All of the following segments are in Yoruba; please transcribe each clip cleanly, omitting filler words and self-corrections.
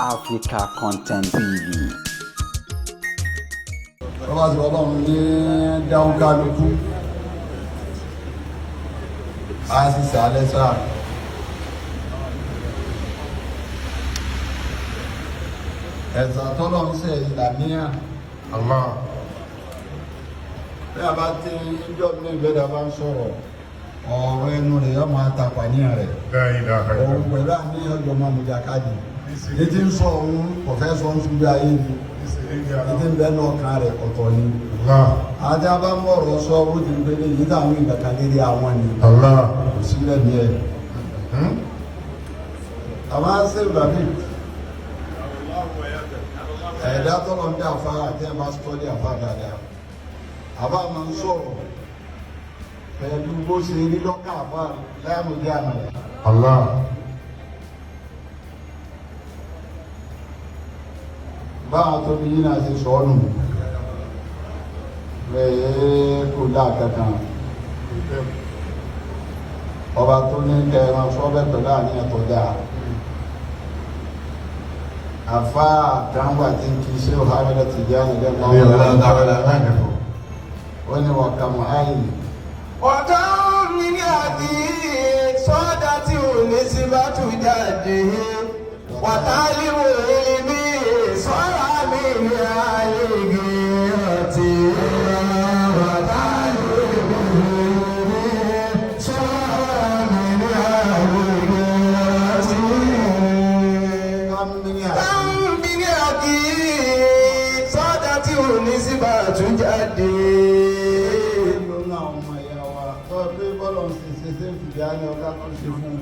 Africa Content TV. Bọ́lá ti Ọlọ́run ní dáhùn kálukú á sì sàálẹ̀ sáà. Ẹ̀sà tọ́lọ̀ ń sẹ̀ ìlànìyàn. Allah. Bí a bá ti ń jọ́ ní ìgbẹ́dà bá ń sọ̀rọ̀, ọ̀rọ̀ ẹnu rẹ̀ yọ máa takò àníyàn rẹ̀. La ilaha Òun illallah. pẹ̀lú àníyàn jọ máa mú jàkadì. Ní ti ń sọ òun kò fẹ́ sọ ń ṣubú ayé ni. Ní ti ń bẹ́ẹ̀ ní ọkàn rẹ̀ ọ̀tọ̀ ni. Allah. Àti a bá mú ọ̀rọ̀ sọ ó ti ń pélé yìí táwọn ìgbà kan lérí àwọn ni. Allah. Kò sílẹ̀ ní ẹ̀. Àwọn ṣe ìgbàgbé. Ẹ̀dá tọ́lọ̀ ń dé àfa àti ẹ̀ máa sọ́dí àfa dáadáa. Àfa máa ń sọ̀rọ̀ pẹ̀lú bó ṣe rí lọ́kàn àfa láàmú jẹ́ àmàlà. Allah. Báwọn tó bí yín náà ṣe sọ ọ́ nù. Bẹ́ẹ̀ kò dáa kankan. Ọba tó ní kẹran sọ́bẹ̀ pẹ̀lú àníyàn tó dáa. Àfa kan wà tí ń kí ṣé Hamida Tijani lẹ́nu ó ní wọ́n kà mọ́ àyè. وكم من هذه صادت نسبة جده وطالب العلم صار من عليه وطالب العلم صار من عليه Kàmí ní àyè. كم من هذه صادت نسبة جده. Lónà àwọn ọmọ ìyá wa tó pé bọ́lọ̀ ń ṣe ṣe ṣe ń fìdí á ní ọlá tó ń ṣe fún un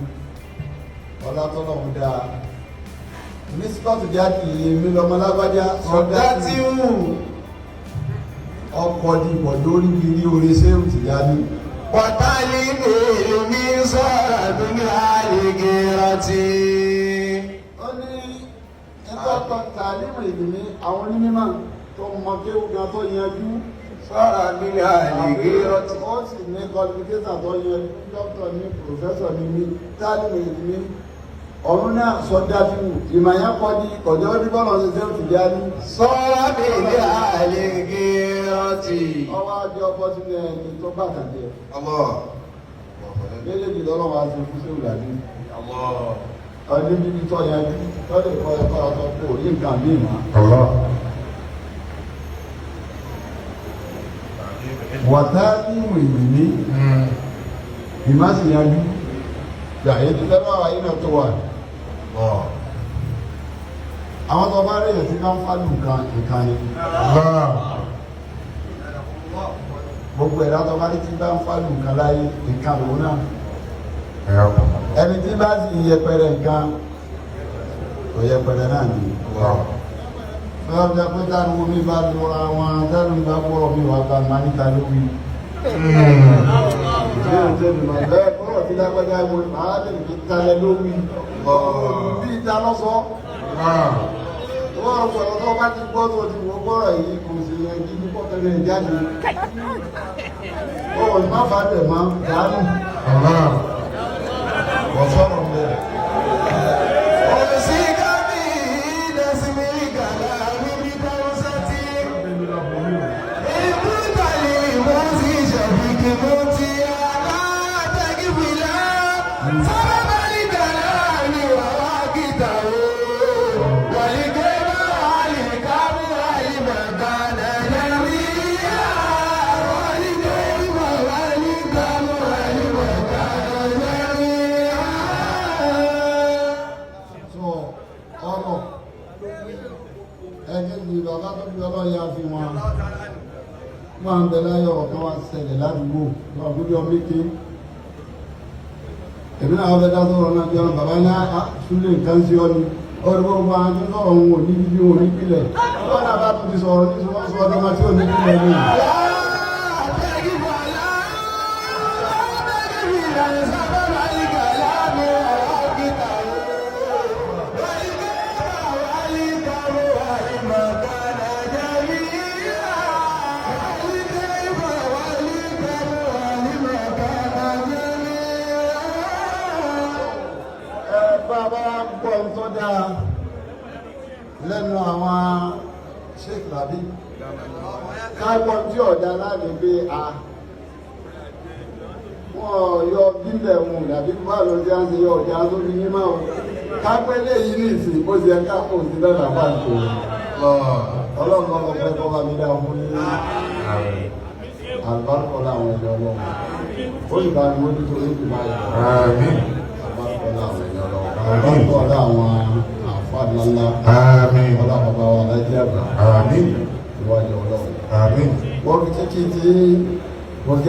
ọlá tọ́lọ̀ ń dáa mísípàtù jáde èmi lọmọ lágbájá Sọ̀dá tí ń wù. Ọkọ̀ dìbò lórí bíi orí ṣé ń fìdí á ní. Wàtálí èmi sọ̀rọ̀ bí ní àlèkèrọ̀tì. Ó ní ẹgbẹ́ tàlímù ìlú àwọn onímọ̀ tó mọ kéwù gan tó yanjú. Sọ̀rọ̀ bí ní àlèkèrọ̀tì. Ó sì ní qualification tó yanjú, dókítà ní professor ní mí, tàlímù ìlú ọ̀run náà sọ dájú ìmọ̀ yẹn kọ́ di kọjọ́ bí bọ́lá ṣe ṣe ń fìdí á ní. Sọ̀rọ̀ bí ní àlèkèrọ̀tì. Ọwọ́ ajé ọkọ sínú ẹni tó bàtà jẹ. Allah. Méjèèjì lọ́wọ́ wa ṣe fún sẹ́wù làbí. Allah. Ọdún bíbí tó yanjú tó lè kọ́ ẹ̀kọ́ ọ̀tọ̀ kò rí nǹkan míì mọ́. Allah. Wàtá ní ìwé ní ìmá sì yanjú. Gbà èyí ti tẹ́lẹ̀ wà yìí náà tó wà. Allah. Àwọn tó bá rí èyí tí bá ń fálù nǹkan nǹkan ni. Allah. Gbogbo ẹ̀dá tó bá rí tí bá ń fálù nǹkan láyé nǹkan lòun náà. Ẹ̀yà. Ẹni tí bá sì yẹpẹrẹ nǹkan kò yẹpẹrẹ náà ni. Allah. Fẹ́ràn jẹ́ pé táwọn omi bá lọ́ra wọn táwọn bá gbọ́rọ̀ mi wà bá máa níta lórí. Ìbéèrè tẹ́lẹ̀ máa bẹ́ẹ̀ gbọ́rọ̀ tí lágbájá mo máa tẹ̀lé fi talẹ̀ lórí. Bí ìta lọ́sọ. Allah. Wọ́n sọ̀rọ̀ tó bá ti gbọ́ tó ti wọ́n gbọ́rọ̀ yìí kò sì yẹ kí ní kọ́kẹ́rẹ́ jáde. Ó má fà tẹ̀ mọ́ dànù. Allah. Wọ́n sọ̀rọ̀ mbẹ́. Òsì kábí ìdásímì gàlá níbi dáwọ́sá tí. Ìbútàlì mú sí ṣàfikì mú ti aláàtàkìfìlà. Sábàbálì gàlá ni wàhálà kìtà o. Wàlíkẹ́ bá wàlí kábù wàlí màkànà nàmíyà. Wàlíkẹ́ bá wàlí kábù wàlí màkànà nàmíyà. Sọ ọ̀rọ̀ ẹni ní bàbá tó fi ọlọ́yà fi wọn máa ń bẹ láyọ̀ ọ̀rọ̀ kan wá ṣẹlẹ̀ ládùúgbò lọ́wọ́ gbogbo ọmọ méke èmi náà wọ́n fẹ́ dá sọ̀rọ̀ náà jọ bàbá ní súlẹ̀ nǹkan sí ọ ni ọ̀rọ̀ gbogbo àwọn tó sọ̀rọ̀ òun ò ní bíbí òun ní pílẹ̀ ọ̀rọ̀ náà bá tún ti sọ̀rọ̀ ní sọ sọ ọdún tí ò ní pílẹ̀ ní. Ẹ bá bá gbọ́ ń tọ́ dáa. Lẹ́nu àwọn Sheikh Labi kágbọ́n tí ọ̀dà láti gbé a wọ́n yọ bílẹ̀ wọn dàbí bá lọ sí àṣẹ yọ ọ̀dà tó fi yín máa kápẹ́ léyìí ní ìsìn bó ṣe ká kò sí lọ́nà àbájọ ọlọ́run lọ́kọ̀ fẹ́ kọ́ bá mi dá fún yín àlùbáríkọ láwọn ẹ̀yọ ọlọ́run ó sì bá mi mójútó ní ìgbà yìí. Àmín. Àlùbáríkọ láwọn ẹ̀yọ ọlọ́run, àlùbáríkọ láwọn àfa ńláńlá. Àmín. Ọlọ́run bá wa lájẹ́ àgbà Àmín. ìwájú ọlọ́run. Àmín. Wọ́n fi títí tí mo kí.